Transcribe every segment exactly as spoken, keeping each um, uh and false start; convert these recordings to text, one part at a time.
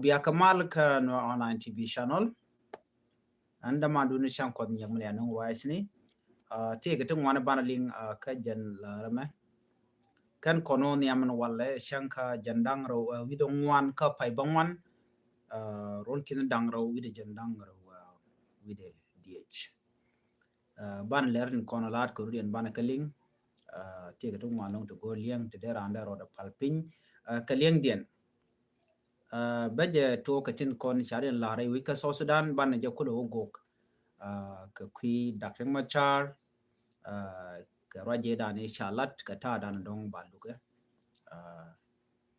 Bia kä mal kä Nuer Online T V channel. Ɛn däman duni cäŋ Kuɔth Nyiek mi lian nuŋ ruac ni. Tëëkɛ ti ŋuan banɛ liŋ kä jɛn lärä mɛ. Kɛn kɔn wä nhiam ni walɛ cäŋ kä jɛn da̱ŋ rɛw wi̱dɛ ŋuan kä pay bä ŋuan. Ruɔ̱n ki̱n da̱ŋ rɛw wi̱dɛ jɛn da̱ŋ rɛw wi̱dɛ dhiec. Banɛ lɛr tin kɔn laat kɛ rut yɛn banɛ kä liŋ. Tëëkɛ ti ŋuan lɔŋ ti go̱o̱r liɛŋ ti dee raan dee rɔɔdɛ pal piny kä liɛŋ diɛn. Bä jɛ tuɔɔk kɛ tin kɔn ca riɛn la̱r i̱ wi̱c kä South Sudan banɛ jɛ kulɛ wä gok. Kɛ kui̱ Dak Riek Machar kɛ ruac jɛ dan i̱ ca lat kɛ ta̱a̱ dan dɔ̱ŋ ba lukɛ.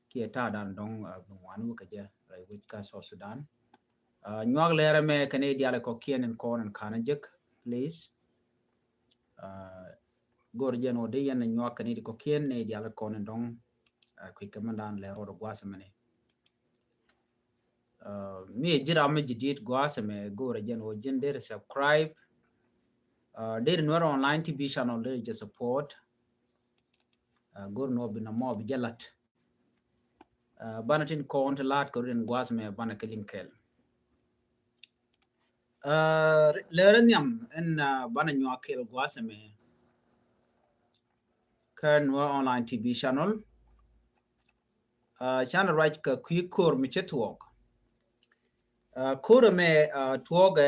Kiɛ ta̱a̱ dan dɔ̱ŋ bi ŋuan wä kɛ jɛ rɛy wi̱c kä South Sudan. Nyuak lɛrɛ mɛ kɛ ni diaal kɔkiɛn in kɔn in ka̱n jek, please. Go̱r jɛn wä di yɛn nyuak kɛ ni di kɔkiɛn ni diaal kɔn in dɔ̱ŋ. Kui̱ kɛ mɛn dan lɛ rɔɔd gua̱a̱th mɛni. Mi ji̱ ram mi ji̱ dit gua̱a̱th mɛ go̱r jɛn wä ji̱n deri subscribe. Deri Nuer Online T V channel deri jɛ support. Go̱r ni wä bi na mɔ bi jɛ lat. Banɛ tin kɔn ti laat kɛ rut in gua̱a̱th mɛ banɛ kɛ liŋ kɛl. Lɛrɛ nhiam ɛn banɛ nyuak kɛl gua̱a̱th mɛ. Kä Nuer Online T V channel. Canɛ ruac kɛ kui̱ ko̱r mi cɛ tuɔɔk. Ko̱r mɛ tuɔɔkɛ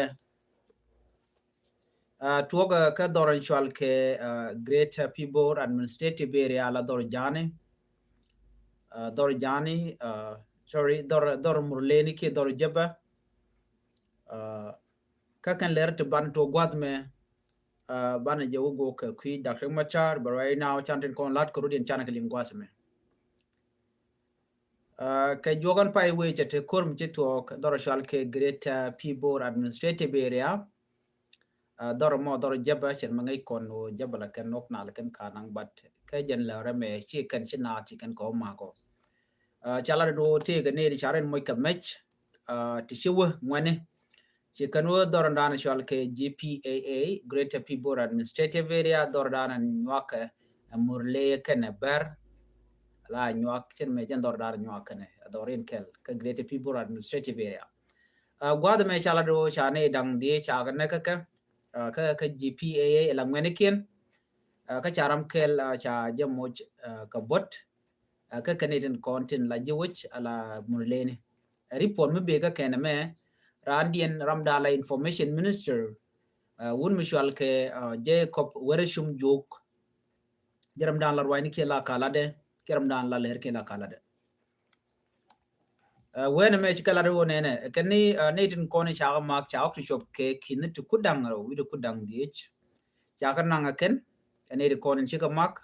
tuɔɔkɛ kä dhɔr in cual kɛ Greater Pibor Administrative Area la dhɔr Jani. Dhɔr Jani, sorry, dhɔr dhɔr Murleni kiɛ dhɔr Jebä. Kä kɛn lɛr ti ban tuɔɔk gua̱th mɛ. Banɛ jɛ wä gok kɛ kui̱ Dak Riek Machar, but right now can tin kɔn lat kɛ rut in canɛ kɛ liŋ gua̱th mɛ. Kɛ juɔkɛn pay wee cɛ te ko̱r mi ci tuɔɔk dhɔr cual kɛ Greater Pibor Administrative Area. Dhɔr mɔ dhɔr Jebä cɛn mɛ ŋäc kɔn wä Jebä la kɛn nok na la kɛn ka naŋ, but kɛ jɛn lɛ rɛ mɛ ci kɛn ci na ci kɛn kɔ makɔ. Ca la dee wä tëëkɛ ni di ca rin moc kɛ mɛc ti ci wä ŋuɛni. Ci kɛn wä dhɔr dan cual kɛ G P A A, Greater Pibor Administrative Area, dhɔr dan nyuakɛ Murle kɛnɛ Bär. La nyuak cin mɛ jɛn dhɔr dan nyuak kɛnɛ dhɔr in kɛl kä Greater Pibor Administrative Area. Gua̱th mɛ ca la dee wä ca ni daŋ dhie ca kɛ nɛ kä kɛ kä kä G P A A la ŋuɛni kiɛn. Kä ca ram kɛl ca jɛ moc kä bot. Kä kɛn itin kɔn tin la ji̱ wec ala Murleni. Report mi bek kä kɛn mɛ raan diɛn ram dan la information minister wun mi cual kɛ Jacob Wereshum Juk. Jɛ ram dan la ruacni kiɛ la kaladɛ kiɛ ram dan la lɛr kiɛ la kaladɛ. Wen mɛ ci kɛ lat wä nɛnɛ kɛn ni ni tin kɔn ca kɛ mak ca ɔk ti cop kɛ kin ti kudaŋ rɛw wi̱dɛ kudaŋ dhiec. Ca kɛ naŋ kɛn kɛn ni ti kɔn ci kɛ mak.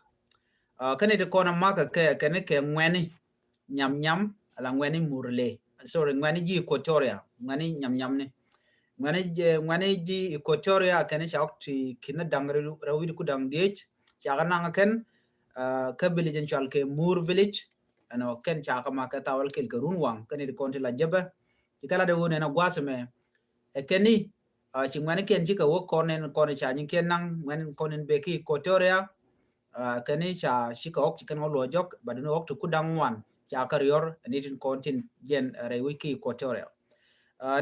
Kɛn ni ti kɔn mak kɛ kɛn ni kɛ ŋuɛni nyam nyam ala ŋuɛni Murle, sorry, ŋuɛni ji̱ Equatoria, ŋuɛni nyam nyam ni. Ŋuɛni ji̱ ŋuɛni ji̱ Equatoria kɛn ca ɔk ti kin daŋ rɛw wi̱dɛ kudaŋ dhiec. Ca kɛ naŋ kɛn kä village in cual kɛ Mur village. Ɛnɔ kɛn ca kɛ mak kɛ thawal kɛl kɛ run waŋ kɛn ni ti kɔn ti la Jebä. Ci kɛ la dee wä nɛn a gua̱th mɛ ɛ kɛn ni ci ŋuɛni kɛn ci kɛ wä kɔn nɛn kɔn ca nyin kɛn naŋ ŋuɛni kɔn nɛn bek ki Equatoria. Kɛn ni ca ci kɛ ɔk ci kɛn wä luɔ jɔk, but ni ɔk ti kudaŋ wan ca kɛ riɔr ni tin kɔn tin jɛn rɛy wi̱c ki Equatoria.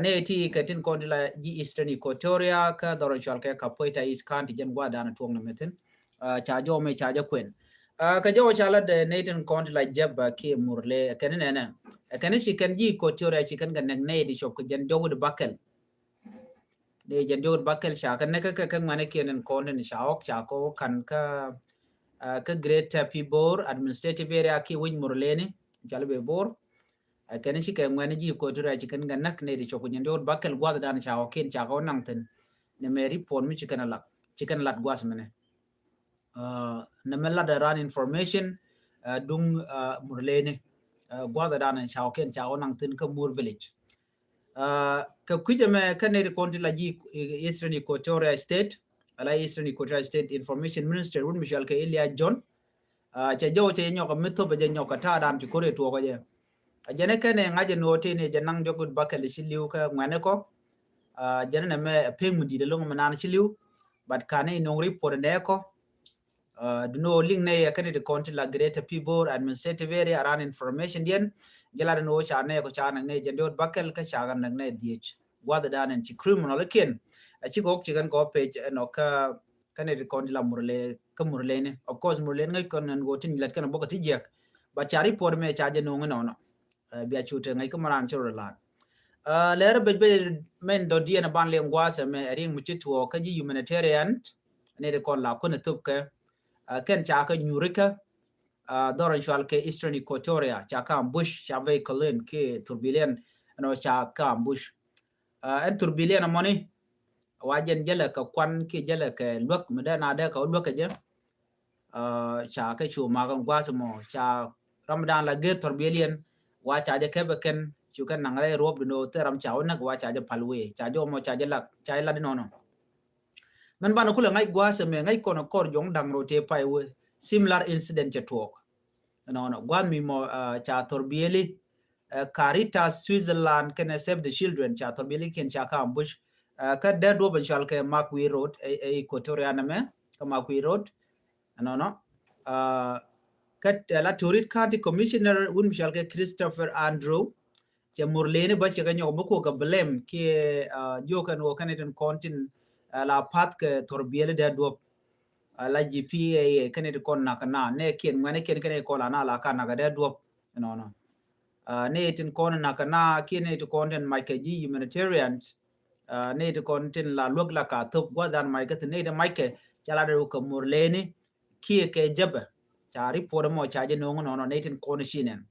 Ni ti kɛ tin kɔn ti la ji̱ Eastern Equatoria kä dhɔr cual kɛ Kapoeta East County jɛn gua̱dan tuɔŋ ni mɛ thin. Ca jɔw mɛ ca jɛ kuɛn. Kä jɔw ca la dee ni tin kɔn ti la Jebä ki Murle kɛn ni nɛnɛ kɛn ni ci kɛn ji̱ Equatoria ci kɛn kɛ nɛk nɛy di cop kɛ jɛn jɔw di bakɛl. Ni jɛn jɔw di bakɛl ca kɛ nɛk kɛ kɛ ŋuɛni kiɛn in kɔn tin ca ɔk ca kɛ wä kan kä kä Greater Pibor Administrative Area ki wi̱c Murleni cual bɛ Bor. Kɛn ci kɛ ŋuɛni ji̱ Equatoria ci kɛn kɛ näk ni di cop kɛ jɛn jɔw di bakɛl gua̱th dan ca ɔk kiɛn ca kɛ wä naŋ thin. Ni mɛ report mi ci kɛn lat ci kɛn lat gua̱th mɛnɛ. Ni mɛ lat ran information duŋ Murleni gua̱th dan ca ɔk kiɛn ca wä naŋ thin kä Mur village. Kɛ kui̱cɛ mɛ kä nɛy ti kɔn ti la ji̱ Eastern Equatoria State ala Eastern Equatoria State Information Minister wun mi cual kɛ Elia John. Cɛ jɔw cɛ nyɔk mi thop jɛ nyɔk kɛ ta̱a̱ dan ti kor ɛ tuɔk jɛ. A jɛn ɛ kɛn ɛ ŋa̱c ɛ nuɔɔt tëë ni jɛ naŋ diɔk gut bakɛl ci li̱w kɛ ŋuɛn ɛ kɔ. Jɛn ɛ nɛ mɛ pek mi di̱t ɛ loŋ mi naan ci li̱w. But kan ɛ nuɔŋ report ɛ nɛ kɔ. Duno liŋ nɛ yɛ kɛn ɛ ti kɔn ti la Greater Pibor Administrative Area aran information diɛn. Jɛ lat ɛn ɣöö ca nɛɛk kɔ ca näk nɛy jɛn diɔt bäkɛl kä ca kɛ näk nɛy dhiec. Gua̱th dan ɛn ci criminal ikiɛn. A ci kɔk ci kɛn kɔ pec ɛn ɔ kä kä nɛy ti kɔn ti la Murle kä Murleni. Of course Murleni ŋäc kɔn ɛn ɣöö tin lɛt kɛn bɔk kä ti jiɛk. But ca report mɛ ca jɛ no̱o̱ŋ inɔnɔ. Bia cu te ŋäc kä mɛ raan ci rɔ lat. Lɛr bec bec mɛn dɔ̱diɛn a ban liŋ gua̱a̱th ɛmɛ ɛ riŋ mi ci tuɔɔk kä ji̱ humanitarian. Nɛy ti kɔn la kuän ɛ thop kɛ kɛn ca kɛ nyurikä. Dhɔr in cual kɛ Eastern Equatoria ca kä ambush ca vey kɔlin kiɛ thurbilian. Ɛn ɔ ca kä ambush. Ɛn thurbilian ɛmɔni wa jɛn jälɛ kɛ kuan kiɛ jälɛ kɛ luäk mi dee na dee kɛ wä luäk kɛ jɛ. Ca kɛ cu mak ɛn gua̱a̱th ɛmɔ ca ram dan la gër thurbilian. Wa ca jɛ kɛpɛ kɛn cu kɛn naŋ rɛy ruɔp dundɔ thil ram ca wä näk wa ca jɛ pal wee ca jɛ wä mɔ ca jɛ lak ca jɛ lat inɔnɔ. Mɛn banɛ kulɛ ŋa̱c gua̱a̱th ɛmɛ ŋa̱c kɔn kɔr jɔŋ da̱ŋ rɔ tëë pay wee similar incident cɛ tuɔɔk. Nɔnɔ gua̱a̱th mi mɔ ca thurbieli. Caritas Switzerland kɛnɛ Save the Children ca thurbieli kiɛn ca kä ambush. Kä dee duɔp in cual kɛ Marquee Road ɛ Equatoria nɛmɛ kä Marquee Road. Nɔnɔ kä la Torit County Commissioner wun mi cual kɛ Christopher Andrew. Cɛ Murleni bä cɛ kɛ nyɔk mi kok kɛ blame kiɛ jiök kɛn wä kɛn itin kɔn tin la path kɛ thurbieli dee duɔp. La G P A A kɛn itin kɔn nak na nɛ kiɛn ŋuɛni kiɛn kɛn itin kɔn la na la ka nak dee duɔp. Nɔnɔ nɛ itin kɔn nak na kiɛ nɛ itin kɔn tin mac kɛ ji̱ humanitarian. Nɛ itin kɔn tin la luäk la ka thop gua̱th dan mac kɛ thin nɛ itin mac kɛ ca la dee wä kɛ Murleni kiɛ kɛ jɛpɛ. Ca report mɔ ca jɛ no̱o̱ŋ nɔnɔ nɛ itin kɔn ici nɛn.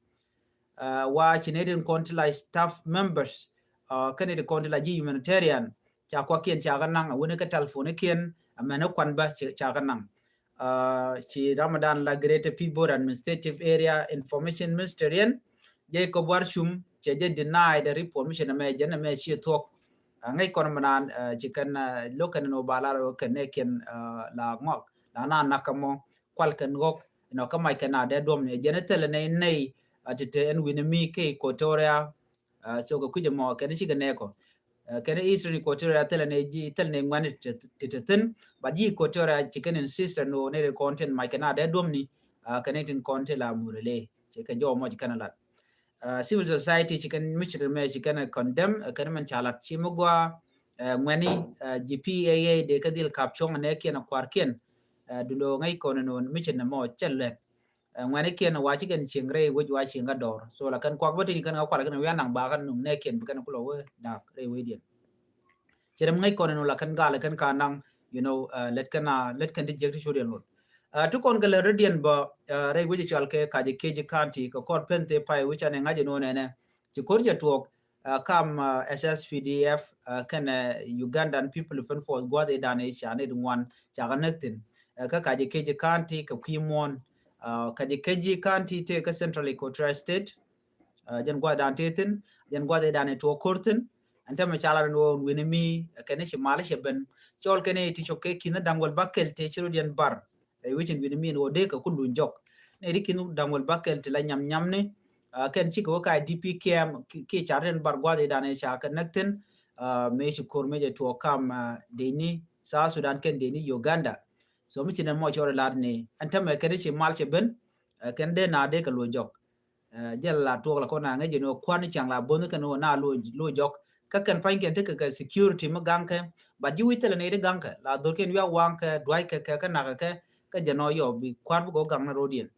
Wa ci nɛ itin kɔn ti la staff members kɛn itin kɔn ti la ji̱ humanitarian ca kuakiɛn ca kɛ naŋ a wini kä telephone kiɛn a mɛn kuan bä ca kɛ naŋ. Ci Ramadan la Greater Pibor Administrative Area Information Minister yɛn Jacob Warchum cɛ jɛ deny the report mi ci nɛ mɛ jɛ nɛ mɛ ci thuɔk. Ŋäc kɔn mi naan ci kɛn lo̱k kɛn ni wä ba lar kɛn nɛ kiɛn la ŋɔk la naan nak kɛ mɔ kual kɛn ɣɔk. Inɔ kä mac kɛn a dee duɔm ni jɛn thilɛ nɛy nɛy a ti te ɛn wi̱n mi kɛ Equatoria. So kɛ kui̱c ɛmɔ kɛn cikɛ nɛɛkɔ kɛn Eastern Equatoria thilɛ nɛy ji̱ thilɛ nɛy ŋuɛn ti te thin. But ji̱ Equatoria ci kɛn insist ɛn ɣöö nɛy ti kɔn tin mac kɛn a dee duɔm ni kɛn tin kɔn ti la Murle ci kɛ jɔw mɔ ci kɛn a lat. Civil society ci kɛn mi ci mɛ ci kɛn condemn kɛn mɛn ca lat ci mi gua ŋuɛni G P A A dee kä dhil kap cuɔ̱ŋ nɛ kiɛn a kuar kiɛn. Dundo ŋäc kɔn ni non mi ci nɛ mɔ cɛ lɛt. Ŋuɛni kiɛn wa ci kɛn cieŋ rɛy wec wa cieŋ kä dɔr so la kɛn kuak bä tin kɛn kä kual kɛn wian naŋ ba kɛn nuŋ nɛ kiɛn bi kɛn kulo wä dak rɛy wec diɛn. Cɛ rɛm ŋäc kɔn ni non la kɛn gal kɛn ka naŋ you know lɛt kɛn a lɛt kɛn ti jiɛk ti cot yɛn lot. Ti kɔn kɛ lɛ rɛdiɛn bä rɛy wec cual kɛ kac kec kanti kɛ kɔr pen thɛ pay wec an ɛ ŋa̱c ɛn wä nɛnɛ ci kor jɛ tuɔɔk. Kam S S P D F kɛnɛ Ugandan People Defense Force gua̱th idan i̱ ca nit ŋuan ca kɛ näk thi̱n. Kä kac kec kanti kɛ kui̱ muɔ̱ɔ̱n. Kac kec kanti tëë kä Central Equatoria State. Jɛn gua̱th dan tëë thi̱n jɛn gua̱th idan i̱ tuɔɔk kor thi̱n. Ɛn tämɛ ca lat ɛn ɣöö wi̱ni mi kɛn i̱ ci mal i̱ cɛ ben cɔɔl kɛn i̱ ti cɔk kɛ ki̱n i̱ da̱ŋ wäl bäkɛl tëë ci rot yɛn bar. Rɛy wecin wi̱ni mi ɛn ɣöö dee kɛ ku luny jɔk ni ti ki̱n da̱ŋ wäl bäkɛl ti la nyam nyam ni. Kɛn cikɛ wä ka D P camp kiɛ car tin bar gua̱th i̱ dan i̱ ca kɛ näk thi̱n. Mëë ci ko̱r mëë jɛ tuɔɔk kam deni South Sudan kɛn deni Uganda. So mi ci nɛn mɔ cɔɔl i̱ lar ni ɛn tämɛ kɛn i̱ ci mal cɛ ben. Kɛn dee na dee kɛ luny jɔk. Jɛ la tuɔk la kɔn na ŋäc jɛ ni wä kuan i̱ caŋ la bo̱nh kɛn wä na luny jɔk. Kä kɛn pa̱ny kɛn tekɛ kɛ security mi gaŋkɛ. But ji̱ wi̱c thilɛ ni ti gaŋkɛ la dhorkiɛn wiak waŋkɛ duackɛ kɛ kä nakä kɛ. Kä jɛ nɔ yɔ bi kua̱r bi kɛ wä gaŋ ni rodiɛn.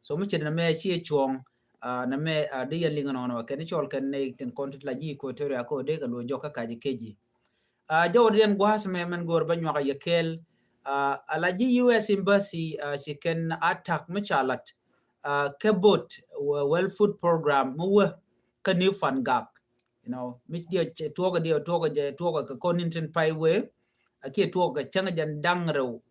So mi ci nɛ mɛ ci cuɔ̱ɔ̱ŋ. Nɛ mɛ di yɛn liŋ nɔnɔ kɛn cɔl kɛn nɛ tin kɔn ti la ji̱ Equatoria kɛ wä dee kɛ luɔc jɔk kä kac kɛ ji̱. Jɔwä diɛn gua̱a̱th mɛ mɛn go̱o̱r bä nyuak a yɛ kɛɛl. Ala ji̱ U S embassy ci kɛn attack mi ca lat. Kɛ bot World Food Program mi wä kä New Fangak. You know mi diɛ tuɔkɛ diɛ tuɔkɛ jɛ tuɔkɛ kɛ kɔn in tin pay wee. Akiɛ tuɔkɛ cäŋ jɛn da̱ŋ rɛw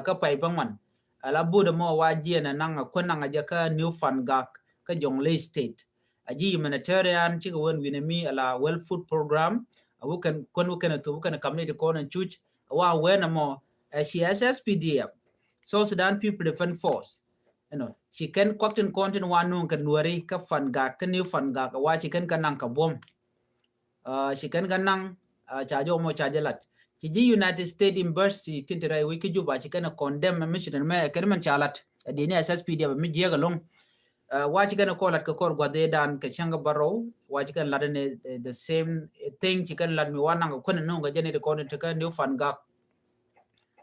kä pay bä ŋuan. Ala bot ɛmɔ wa jiɛn ɛ naŋ ɛ kuän naŋ ɛ jɛ kä New Fangak kä Jonglei State. A ji̱ humanitarian cikɛ wen wi̱nɛ mi ala World Food Program. A wä kɛn kuän wä kɛn a thop wä kɛn a kam ni ti kɔn in cuc a wa wen ɛmɔ. Ɛ ci S S P D F, South Sudan People Defense Force. Ɛnɔ ci kɛn kuak tin kɔn tin wa nuŋ kɛ Nuɛri kä Fangak kä New Fangak a wa ci kɛn kä naŋ kɛ buɔ̱m. Ci kɛn kä naŋ ca jɔw mɔ ca jɛ lat. Ci ji̱ United States Embassy tin ti rɛy wi̱c kä Juba ci kɛn ɛ condemn mission mɛ kɛn mɛn ca lat. Ɛ di ni S S P D F mi jiɛk ɛlɔŋ. Wa ci kɛn kɔn lat kɛ kɔr gua̱dhe dan kɛ cäŋ kɛ bärɔw, wa ci kɛn lat ni the same thing, ci kɛn lat mi wa naŋ kɛ kuɛn nuŋ kɛ jɛ ni ti kɔn ti kɛ New Fangak.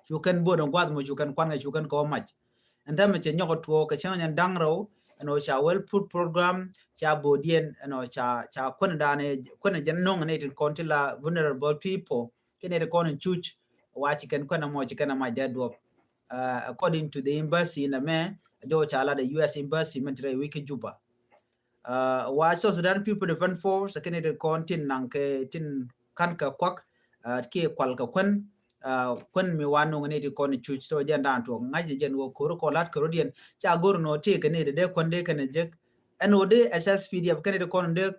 Cu kɛn bo̱o̱d ɛn gua̱th mɔ cu kɛn kuan kɛ cu kɛn kɛ wä mac. Ɛn täämɛ cɛ nyɔk tuɔɔk kɛ cäŋ nyɛn da̱ŋ rɛw ɛn ɔ ca World Food Program ca bo̱o̱diɛn ɛn ɔ ca ca kuɛn dan kuɛn jɛ nuŋ ni ti kɔn ti la vulnerable people kɛ ni ti kɔn in cuc. Wa ci kɛn kuɛn mɔ ci kɛn mac dee duɔp. According to the embassy in America, jɔw ca lat the U S embassy mɛn ti rɛy wi̱c kä Juba. Wa South Sudan People Defense Force kɛn ni ti kɔn tin naŋ kɛ tin kan kɛ kuak kiɛ kual kɛ kuɛn kuɛn mi wa nuŋ ni ti kɔn cuc. So jɛn dan tuɔk ŋa̱c jɛn wä kor kɔn lat kɛ rodiɛn ca gor nɔ ti kɛ ni ti dee kuɛn dee kɛn jek ɛn wä dee S S P D F kɛn ni ti kɔn dee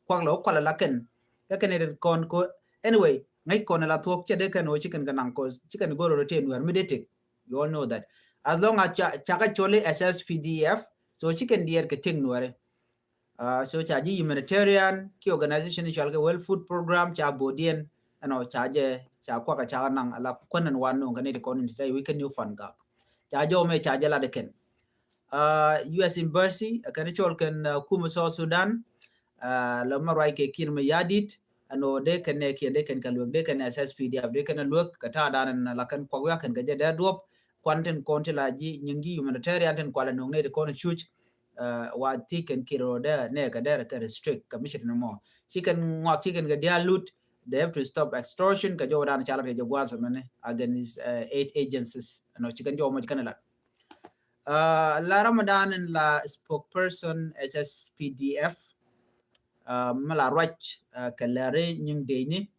kuak lɔ kual la kɛn kɛ kɛn ni ti kɔn ko. Anyway, ŋa̱c kɔn la thuɔk cɛ dee kɛn wä ci kɛn kɛ naŋ kɔ ci kɛn gor rɔ ti nuɛr mi dee tek. You all know that. As long as ca ca kɛ cɔli S S P D F, so ci kɛn diɛɛr kɛ tek nuɛri. So ca ji̱ humanitarian ki organization ni cɔal kɛ World Food Program ca bo̱o̱diɛn ɛnɔ ca jɛ ca kuak ca naŋ ala kuɛn ɛn wan nuŋ kɛ ni ti kɔn in ti tɛy wi̱c kɛ New Fangak. Ca jɔw mɛ ca jɛ lat kɛn. U S embassy kɛn cɔl kɛn kum South Sudan. Lɛ mɛ ruac kɛ Kiir Mayardit ɛn ɣöö dee kɛn nɛ kiɛn dee kɛn kɛ luek dee kɛn S S P D F dee kɛn luek kɛ ta̱a̱ dan ɛn la kɛn kuak wiak kɛn kɛ jɛ dee duɔp. Kuan tin kɔn ti la ji̱ nyiŋ ji̱ humanitarian tin kualɛ nuŋ nɛ ti kɔn cuc. Wa ti kɛn Kiir ɣöö dee nɛ kɛ dee kɛ restrict kɛ mi ci tin mɔ ci kɛn ŋuak ci kɛn kɛ diaal lut. They have to stop extortion kɛ jɔw dan ca lat kɛ jɛ gua̱a̱th mɛni against aid agencies. Ɛn ɣöö ci kɛn jɔw mɔ ci kɛn lat. La Ramadan in la spokesperson S S P D F. Mɛ la ruac kɛ lɛri nyiŋ dee ni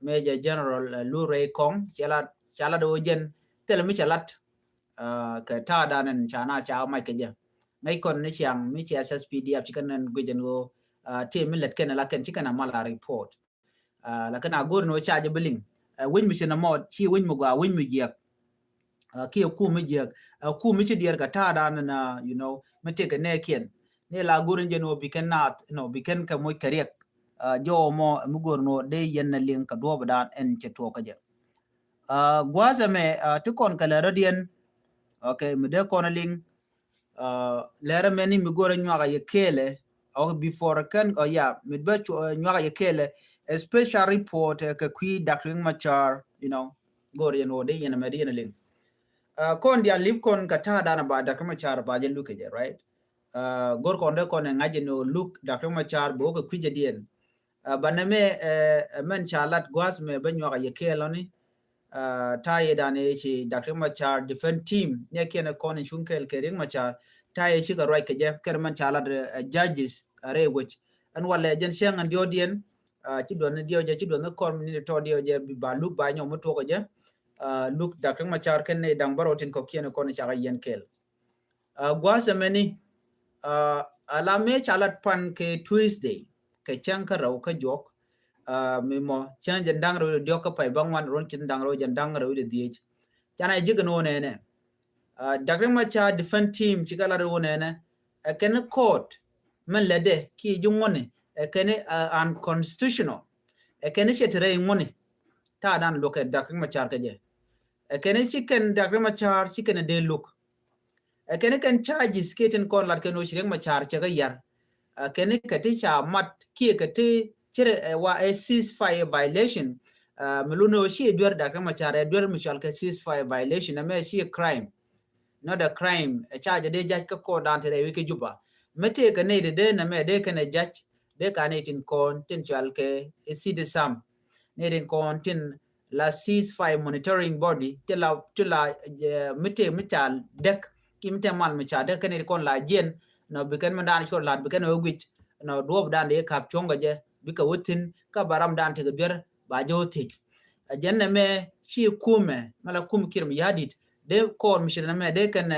Major General Lu Rey Kong ca lat ca lat wä jɛn thilɛ mi ca lat kɛ ta̱a̱ dan in ca na ca mac kɛ jɛ. Ŋäc kɔn ni ciaŋ mi ci S S P D F ci kɛn guic ɛn wä ti mi lɛt kɛn la kɛn ci kɛn a mal a report. Lakin a go̱r ni wä ca jɛ bi liŋ wec mi ci na mɔ ci wec mi gɔaa wec mi jiɛk. Kiɛ kum mi jiɛk kum mi ci diɛɛr kɛ ta̱a̱ dan na you know mi tëkɛ nɛ kiɛn ni la go̱r ni jɛ ni wä bi kɛn naath you know bi kɛn kɛ moc kɛ riɛk. Jɔwä mɔ mi go̱r ni wä dee yɛn na liŋ kɛ duɔɔp dan ɛn cɛ tuɔɔk kɛ jɛ. Gua̱a̱th ɛmɛ ti kɔn kɛ lɛ rɔ̱diɛn. Okay mi dee kɔn liŋ. Lɛrɛ mɛni mi go̱rɛ nyuakä yɛ kɛɛlɛ. Okay before kɛn oh yeah mi bɛ nyuakä yɛ kɛɛlɛ. A special report kɛ kui̱ Doctor Riek Machar you know. Go̱rɛ yɛn wä dee yɛn mɛ dee yɛn liŋ. Kɔn diaal lip kɔn kɛ ta̱a̱ dan ba Doctor Machar ba jɛ lukɛ jɛ right. Go̱r kɔn dee kɔn ɛ ŋa̱c yɛn wä luk Doctor Machar bɛ wä kɛ kui̱ jɛ diɛn. Banɛ mɛ mɛn ca lat gua̱a̱th mɛ bɛ nyuakä yɛ kɛɛlɔni. Ta̱a̱ yɛ dan yɛ ci Doctor Machar defense team ni kiɛn kɔn in cuŋ kɛɛl kɛ Riek Machar. Ta̱a̱ yɛ ci kɛ ruac kɛ jɛ kɛr mɛn ca lat judges a rɛy wec. Ɛn walɛ jɛn cäŋ ɛn diɔ̱ɔ̱diɛn ci duɔth ni diɔ̱ɔ̱ jɛ ci duɔth ni kɔr mi ni tɔ̱ diɔ̱ɔ̱ jɛ bi ba luk ba nyɔm mi tuɔk kɛ jɛ. Luk Doctor Machar kɛn ni daŋ bärɔw tin kɔ̱kiɛn kɔn in cakɛ yɛn kɛɛl. Gua̱a̱th ɛmɛni ala mëë ca lat pan kɛ Tuesday kɛ cäŋ kä rɛw kä juɔk. Mi mɔ cäŋ jɛn da̱ŋ rɛw diɔ̱k kä pay bäŋuan ruɔ̱n ci da̱ŋ rɛw jɛn da̱ŋ rɛw di dhiec. Canɛ jik ni wä nɛnɛ. Doctor Machar defense team ci kɛ lat wä nɛnɛ. Ɛ kɛn court mɛn lɛ dɛ ki ji̱ ŋuɔ̱ni ɛ kɛn unconstitutional. Ɛ kɛn cɛ ti rɛy ŋuɔ̱ni. Ta̱a̱ dan luɔkɛ Doctor Machar kɛ jɛ. Ɛ kɛn ci kɛn Doctor Machar ci kɛn dee luk. Ɛ kɛn kɛn charges kiɛ tin kɔn lat kɛn wä ci Riek Machar cɛ kɛ yar. Ɛ kɛn kɛ ti ca mat kiɛ kɛ ti cir ɛ wa ɛ ceasefire violation. Mi luni wä ci duer Doctor Machar ɛ duer mi cual kɛ ceasefire violation ɛmɛ ci crime. Not a crime ɛ charge dee jac kä kɔɔr dan ti rɛy wi̱c kä Juba. Mi tëë kɛ nɛy dee dee nɛmɛ dee kɛn ɛ jac dee ka nɛy tin kɔn tin cual kɛ ɛ city sam. Nɛy tin kɔn tin la ceasefire monitoring body ti la ti la mi tëë mi ca däk ki mi tëë mal mi ca däk kɛn ti kɔn la jiɛn. Nɔ bi kɛn mi daan cuɔr lat bi kɛn wä guic nɔ duɔp daan dee kap cuɔ̱ŋ kɛ jɛ bikɛ wä thi̱n kä ba ram daan tekɛ biɛr ba jɛ wä thiec. Ɛ jɛn nɛ mɛ ci kumɛ mɛ la kum Kiir Mayardit dee kɔɔr mi ci nɛ mɛ dee kɛn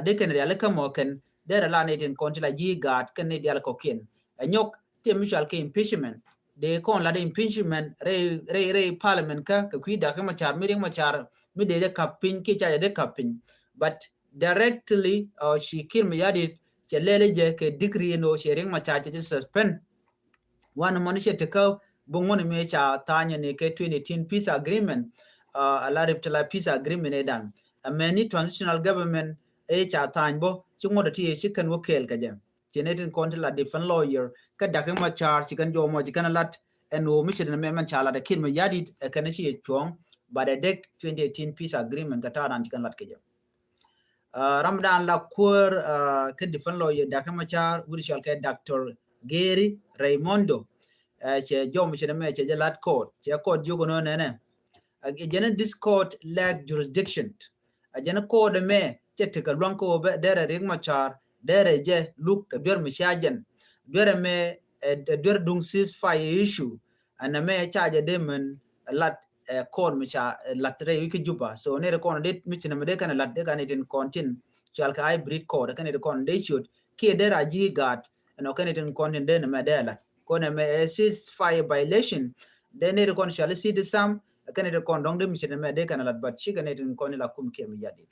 dee kɛn riali kä mɔ kɛn dee rɛ la ni tin kɔn ti la ji̱ gaat kɛn ni dial kɔkiɛn. Ɛ nyɔk ti mi cual kɛ impeachment. Dee kɔn lat impeachment rɛy rɛy rɛy parliament kä kɛ kui̱ Doctor Machar mi Riek Machar mi dee jɛ kap piny kiɛ ca jɛ dee kap piny. But directly ci Kiir Mayardit cɛ lɛl jɛ kɛ decree ni wä cɛ Riek Machar cɛ jɛ suspend. Wan mɔni cɛ tekä bi ŋuɔni mi ca tha̱a̱nyɛ ni kɛ twenty eighteen peace agreement. A la rip ti la peace agreement ɛ dan a mɛni transitional government. ëë ca tha̱a̱ny bä, ci ŋuɔ̱t ɛ ti ëë ci kɛn wä kɛɛl kɛ jɛ. Ci nɛy tin kɔn ti la defense lawyer kä Doctor Riek Machar, ci kɛn jɔw mɔ ci kɛn lat ɛn ɣöö mi ci nɛmɛ mɛn ca lat ɛ Kiir Mayardit ɛ kɛn ci ɛ cuɔ̱ɔ̱ŋ, but ɛ dek twenty eighteen peace agreement kɛ ta̱a̱ dan ci kɛn lat kɛ jɛ. Ram dan la kuäär kä defense lawyer Doctor Riek Machar, wi̱r cɔal kɛ Doctor Gary Raimondo, cɛ jɔw mɔ ci nɛmɛ cɛ jɛ lat court, cɛ court jiök ɛn ɣöö nɛnɛ, ɛ jɛn this court lack jurisdiction. Ɛ jɛn court ɛmɛ cɛ tekɛ luaŋ kä ɣöö bɛ derɛ Riek Machar derɛ jɛ luk kɛ duer mi ca jɛn. Duer ɛmɛ ɛ duer duŋ ceasefire issue. Ɛn ɛmɛ ca jɛ dee mɛn lat ɛ court mi ca lat rɛy wi̱c kä Juba. So nɛy ti kɔn dee mi ci nɛmɛ dee kɛn lat dee kɛn itin kɔn tin cɔal kɛ hybrid court kɛn itin kɔn dee ciöt kiɛ dee ra ji̱ gaat. Ɛn ɔ kɛn itin kɔn tin dee nɛmɛ dee lat kɔn ɛmɛ ɛ ceasefire violation. Dee nɛy ti kɔn cɔal i̱ citizen kɛn itin kɔn dɔ̱ŋ dee mi ci nɛmɛ dee kɛn lat, but ci kɛn itin kɔn ila kum Kiir Mayardit.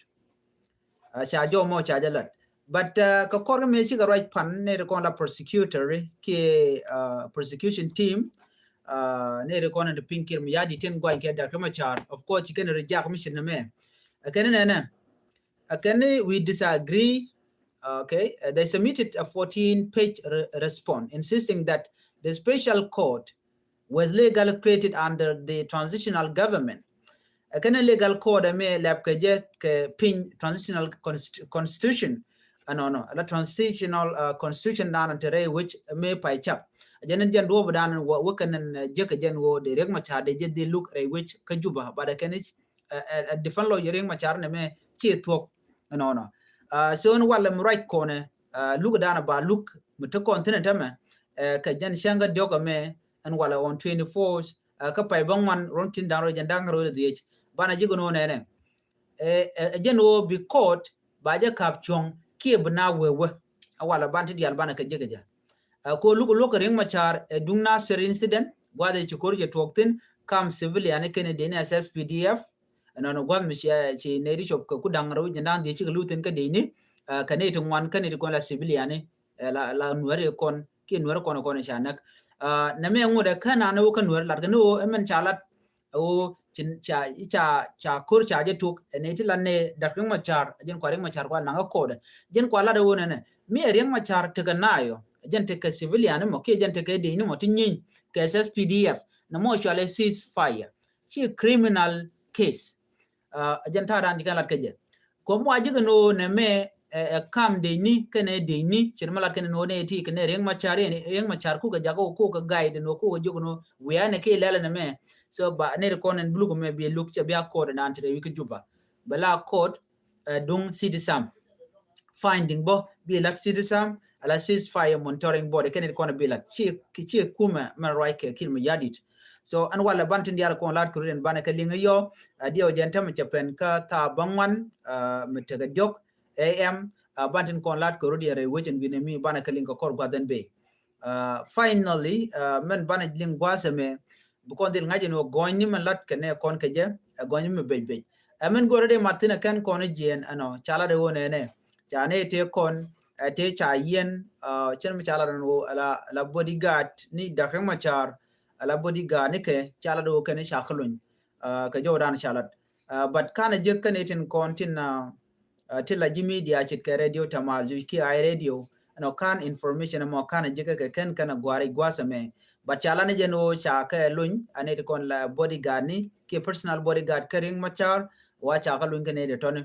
Ca jɔw mɔ ca jɛ lat. But kɛ kɔr kä mëë cikɛ ruac pan nɛy ti kɔn la prosecutor kiɛ prosecution team, nɛy ti kɔn ti piny Kiir Mayardit tin guany kɛ Doctor Riek Machar, of course ci kɛn reject mi ci nɛmɛ. Ɛ kɛn nɛnɛ, ɛ kɛn we disagree. Okay, they submitted a fourteen page response insisting that the special court was legally created under the transitional government. Ɛ kɛn legal court ɛmɛ lɛp kɛ jɛ kɛ piny transitional constitution. Ɛnɔnɔ ala transitional constitution dan te rɛy wi̱c mëë pay cap. Ɛ jɛn jɛn duɔp dan wä kɛn jɛ kɛ jɛn wä de Riek Machar de jɛ dhi luk rɛy wi̱c kä Juba, but ɛ kɛn i̱ defense lawyer Riek Machar nɛmɛ ci thuɔk. Ɛnɔnɔ, so ɛn walɛ mi ruac kɔnɛ luk dan ba luk mi te kɔn thin ɛn tämɛ kɛ jɛn cäŋ kä diɔk ɛmɛ ɛn walɛ on twenty-four kä pay bä ŋuan run tin dan rɔ jɛn da̱ŋ rɔ dhiec. Banɛ ji̱ gɛ nɔ nɛnɛ, ɛ jɛn wä bi court ba jɛ kap cuɔ̱ŋ kiɛ bi na wee wee. Ɛ walɛ ban ti diaal banɛ kɛ ji̱ kɛ jɛ. Ko luk luɔk kɛ Riek Machar ɛ duŋ Nasir incident, gua̱dhɛ ci ko̱r jɛ tuɔk thin kam civilian kɛn i̱ deni as S P D F. Ɛnɔnɔ gua̱th mi ci nɛy ti cop kɛ ku da̱ŋ rɛw jɛ da̱ŋ dhiec cikɛ luth thin kä deni kɛ nɛy ti ŋuan kɛ nɛy ti kɔn la civilian i̱ la nuɛri kɔn kiɛ nuɛri kɔn kɔn ca näk. Nɛmɛ ŋot ɛ kän an ɛ wä kä nuɛri lat kɛ ni ɣöö ɛmɛn ca lat ɛ ɣöö ca ca ko̱r ca jɛ tuɔk ɛ nɛy ti la nɛ Doctor Riek Machar, jɛn kua Riek Machar kua naŋ kä court ɛ jɛn kua lat ɛ ɣöö nɛnɛ mi ɛ Riek Machar tekɛ nayɔ jɛn tekɛ civilian imɔ kiɛ jɛn tekɛ deni mɔ ti nyiny kɛ S S P D F. Nɛ mɔ cualɛ ceasefire ci criminal case. Ɛ jɛn ta̱a̱ dan ji̱ kɛn lat kä jɛ. Kuɔm wa ji̱ kɛ no̱o̱ nɛ mɛ ɛ kam deni kɛnɛ deni ci ri mɛ lat kɛnɛ no̱o̱ nɛ ti kɛnɛ Riek Machar, Riek Machar kukɛ jakä kukɛ guide no̱o̱ kukɛ ji̱ kɛ no̱o̱ wiaa nɛ ki lɛlɛ nɛ mɛ. So ba nɛ ri kɔn ɛn bi luk mɛ bi luk cɛ bi a court dan ti rɛ wi̱i̱ kä Juba. Bɛ la court duŋ citizen finding bä bi lat citizen ala ceasefire monitoring body kɛn it kɔn bi lat ci ci kumɛ mɛ ruac kɛ Kiir Mayardit. So ɛn walɛ ban tin diaal kɔn lat kɛ rut ɛn banɛ kɛ liŋ yɔ. Diɛw jɛn tämɛ cɛ pɛn kä thaa bä ŋuan mi tekɛ diɔk A M. Ban tin kɔn lat kɛ rut yɛ rɛy wecin wi̱nɛ mi banɛ kɛ liŋ kɛ kɔr guath ɛn bey. Finally mɛn banɛ liŋ guath ɛmɛ bi kɔn dhil ŋa̱c in wä gɔny ni mɛ lat kɛ nɛ kɔn kɛ jɛ ɛ gɔny ni mɛ bec bec. Ɛ mɛn go̱rɛ dee mat thin ɛ kɛn kɔn jiɛn ɛnɔ ca lat ɛ wä nɛnɛ ca nɛ tëë kɔn ɛ tëë ca yiɛn. Cɛn mi ca lat ɛn wä ala bodyguard ni Doctor Riek Machar ala bodyguard ni kɛ ca lat ɛ wä kɛn ca kä luny kɛ jɔw dan ca lat. But kanɛ jek kɛn itin kɔn tin ti la ji̱ media cit kɛ radio tamazu ki ay radio. Ɛnɔ kan information ɛmɔ kanɛ jek kɛ kɛn kɛn a guari guasɛ mɛ. But ca lan jɛn o ca kɛ luny anɛ ti kɔn la bodyguard ni ki personal bodyguard kɛ Riek Machar wa ca kɛ luny kɛ nɛ ti tɔni.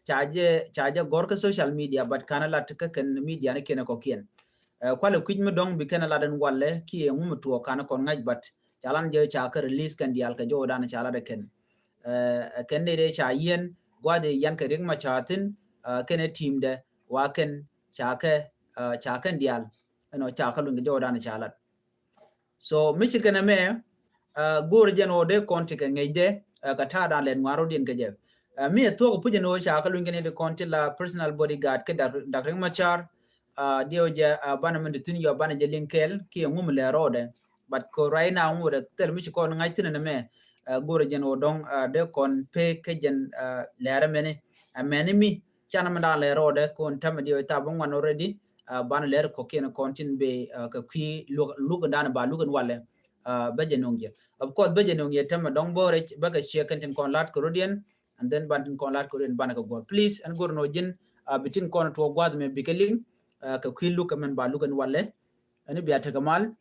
Ca jɛ ca jɛ gɔr kɛ social media but kanɛ lat kɛ kɛn media ni kɛn kɔ kiɛn. Kualɛ kuic mi dɔŋ bi kɛn lat ɛn walɛ ki ɛŋu mi tuɔ kanɛ kɔn ŋa̱c but ca lan jɛ ca kɛ release kɛn diaal kɛ jɔw dan ca lat kɛn. Kɛn ni dee ca yiɛn guathi yan kɛ Riek Machar thin kɛn ɛ team dɛ wa kɛn ca kɛ ca kɛn diaal. Ɛnɔ ca kɛ luny kɛ jɔw dan ca lat. So mi cit kɛn ɛmɛ go̱o̱r jɛn ɣöö dee kɔn ti kɛ ŋɛc dɛ kɛ ta̱a̱ dan lɛt ŋuan rɔ̱diɛn kɛ jɛ. Mi ɛ thuɔ̱k puc ɛn ɣöö ca kɛ luny kɛn i̱ kɔn ti la personal bodyguard kɛ Doctor Riek Machar. Diɛw jɛ banɛ mɛn ti thin yɔ banɛ jɛ liŋ kɛɛl ki ɛŋu mi lɛ rɔɔdɛ. But kɛ right now ŋuɔdɛ thil mi ci kɔn ŋa̱c thin ɛn ɛmɛ go̱o̱r jɛn ɣöö dɔŋ dee kɔn pek kɛ jɛn lɛɛrɛ mɛni. Ɛmɛni mi canɛ mɛn dan lɛ rɔɔdɛ kɔn tämɛ diɛw thaa bä ŋuan already. Banɛ lɛɛr kɔkiɛn kɔn tin be kɛ kui̱ luk dan ba luk ɛn walɛ. Bä jɛ no̱ŋ jɛ of course bä jɛ no̱ŋ jɛ tämɛ dɔŋ bä rɛc bä kɛ ciɛ kɛn tin kɔn lat kɛ rɔ̱diɛn. and then ban tin kɔn lat kɛ rin ban kɛ guɔ. Please, ɛn go̱r nɔ ji̱n, uh, bi tin kɔn tuɔ gua̱th mɛ bikɛ liŋ, uh, kɛ kui̱ luk kɛ mɛn ba luk ɛn walɛ. Ɛn bia tekɛ mal.